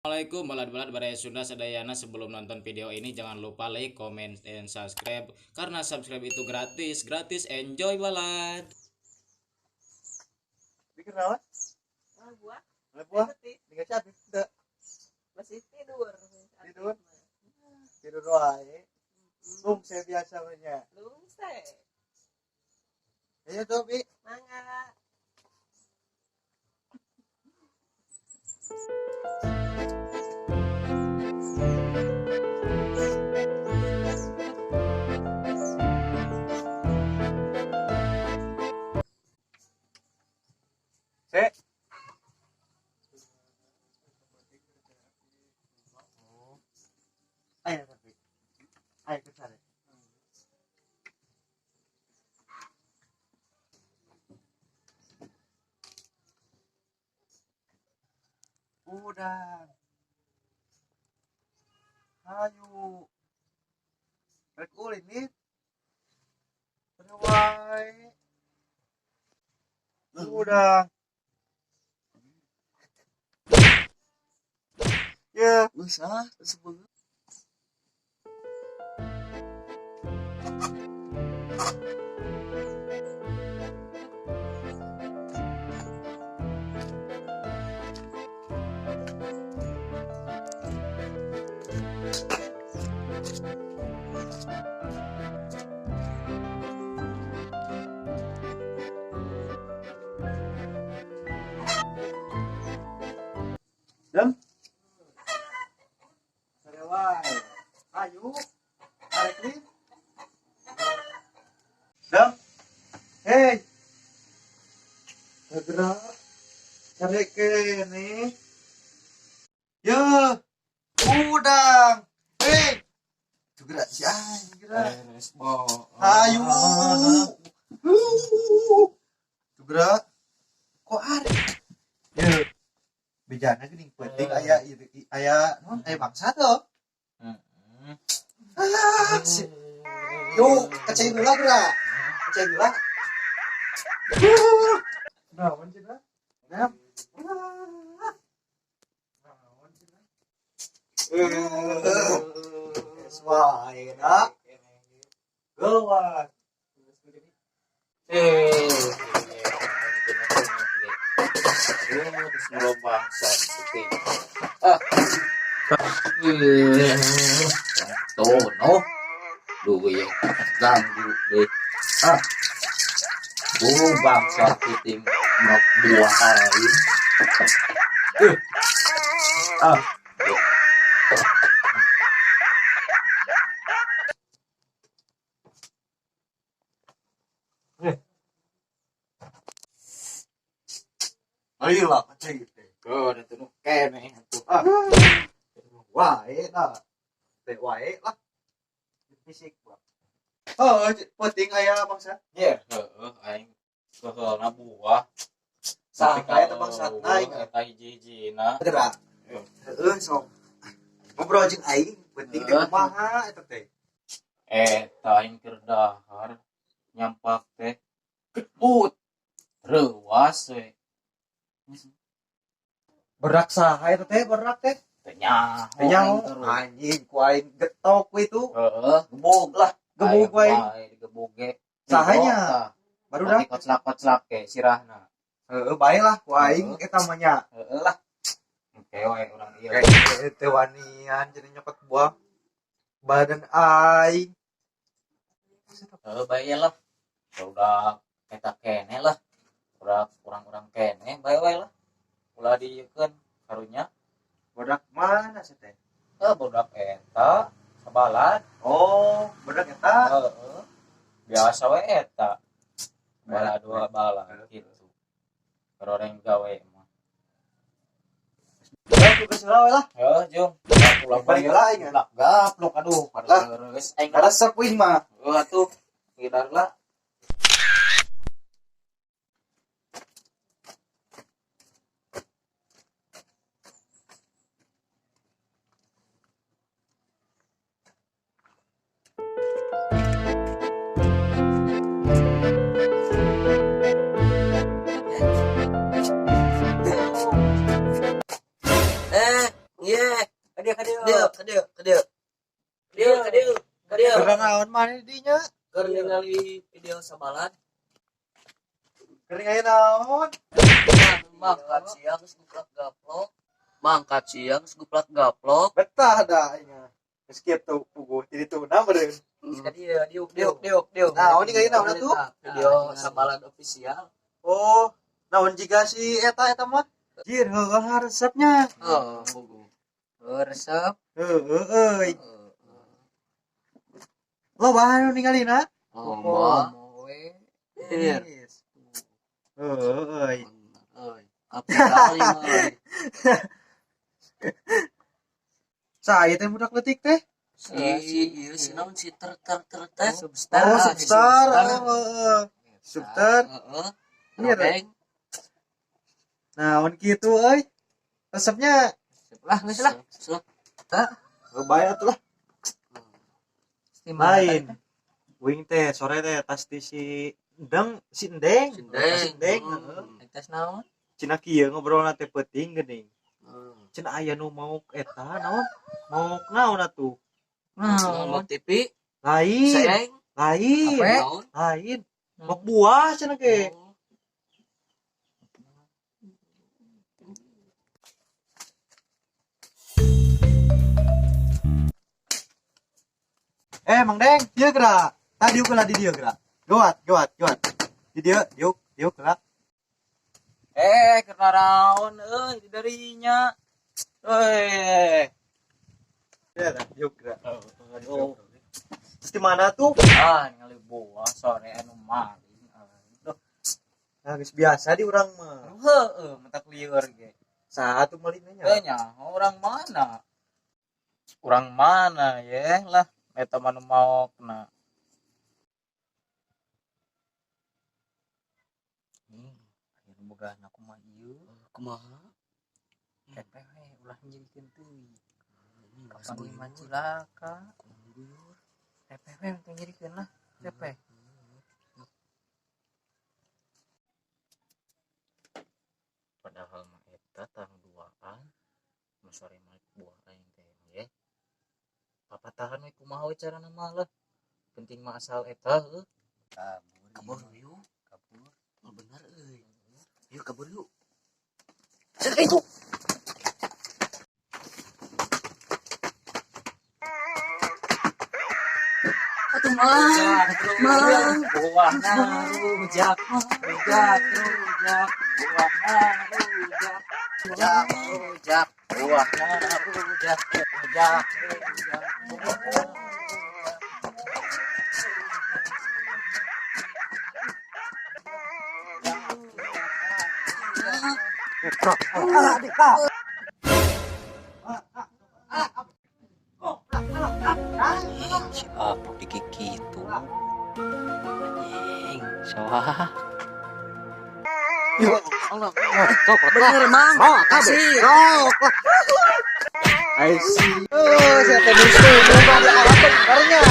Assalamualaikum balad-balad baraya Sunda sadayana. Sebelum nonton video ini jangan lupa like, comment, dan subscribe karena subscribe itu gratis, gratis enjoy balad. Bikin naon? Buah. Buah. Tinggal cabe teu. Masih tidur. Tidur. Tidur wae. Lungse biasa we nya. Lungse. Ayo tuh, Bi. Mangga. Se. Ayo, tapi. Ayo ke sana. Udah. Ayo. Rek ulin nih. Wae. Udah. Ya, usah sebelum Dem. Sare wae. Ayo. Arek nih. Dem. Hei. Gerak. Sare kene. Ya. Udang. Hei. Gerak si aing, gerak. Ayo. Gerak. Kok arek? Ya. Bejana geuning penting aya aya naon aya bangsa tuh. Ah, yo, kecai heula geura. Kecai heula. Naon cenah? Naon? Naon cenah? Geus wae da. Geuwat. Terus bangsa tuh no duh ya ganggu deh ah bu bangsa puting nok buah aing ah Ayo lah kecai teh. Oh, da teu keneh atuh. Ah. Wae lah. Teh wae lah. Fisik buah. Oh, penting aya bangsa. Ya, heeh aing keheulna buah. Saha eta bangsa aing eta hiji-hijina. Gerak. Heeh, sok. Ngobrol jeung aing penting teh kumaha eta teh. Eta aing keur dahar nyampak teh kebut reuas we. Berak saha eta teh berak teh? Teu nyaho. Teu nyaho anjing ku aing getok we itu. Heeh, gebug lah. Gebug we. Digebug ge. Sahanya? Baru dah koclak-koclak ge sirahna. Heeh, bae lah ku aing eta mah nya. Heeh lah. Oke we urang ieu. Teu wanian jadi nyokot buah badan aing. Heeh, bae lah. Udah eta keneh lah. Udah kurang-kurang keneh bae we lah. Ulah dieukeun karunya. Bodak mana sih teh? Bodak eta sabalad. Oh, bodak eta. Heeh. Biasa we eta. Bala dua bala gitu. Goreng gawe mah. Tugas heula we lah. Heuh, jung. Ulah balik heula aing. Gaplok aduh, lah. Geus aing resep uing mah. Heuh atuh. Ngidar lah. Iya, Ka dieu ka dieu. ka dieu, ka dieu, ka dieu. Dieu, ka dieu, ka dieu. Keur naon maneh di dinya? Keur ningali video sabalan. Keur ningali naon? Mangkat siang geus guplak gaplok. Mangkat siang geus guplak gaplok. Betah da aing. Geus kitu puguh jadi tuna meureun. Ka dieu diuk Diuk, diuk, diuk. Naon ningali naon atuh? Video sabalan official. Oh, naon jiga si eta eta mah? Jir, heueuh resepnya. Oh, puguh. Oh, resep. Heueuh euy. Loba anu ningalina? Oh, mah. we. Jir. Heueuh euy. Euy, kapital ieu mah euy. Saha teh budak leutik teh? Si ieu si naon si ter ter ter teh. Substar. Oh, Ah, si Substar. Substar. Heeh. Substar. Heeh. Iya, Robeng. Naon kitu euy? Resepnya Lah geus lah. Sok. bae atuh lah. Lain. Lain. Wing teh sore teh tas ti si Endeng, si Endeng. Si Endeng. Si Endeng, Hmm. heeh. Tas naon? Cenah kieu ngobrolna teh peuting geuning. Hmm. Cenah aya nu mau eta naon? Mau naon atuh? Naon Naon? TV? Lain. Seng. Lain. Apa? Naon? Lain. Mau buah cenah ge. Oh. Eh, Mang Deng, dieu geura. Tadi diuk lah di dieu geura. Gawat, gawat, gawat. Di dieu, diuk, diuk geura. Eh, keur naraon euy di darinya. Euy. Ya, dah, diuk geura. Aduh. Terus di mana tuh? Ah, ningali buah sore anu maling. Aduh, Nah, geus biasa di urang mah. heueuh mentak lieur ge. Saha tuh meulina nya? Eh nya, orang mana? Orang mana ye lah eta mah nu maokna. Aya nu bogana kumaha ieu? Kumaha? Teh we ulah nyirikeun teuing. Kapan mah cilaka. Teh we teu nyirikeun lah. Teh. Padahal mah eta tang duaan. Nu sore mah buah aing teh ye. Papatahan we kumaha we carana mah lah. Penting mah asal eta heuh. Kabur yuk. Kabur. Oh, bener euy. Yuk kabur yuk. Cek itu. Atuh mang. Mang. Buahna rujak, rujak, rujak, buahna rujak, rujak, rujak, buahna rujak, rujak, rujak, buahna rujak. Si Apuk dikikitu. Anjing, sawah. Allah. Bener mang. Kasih. I see. Oh, saya teh musuh. Coba ada alasan benernya.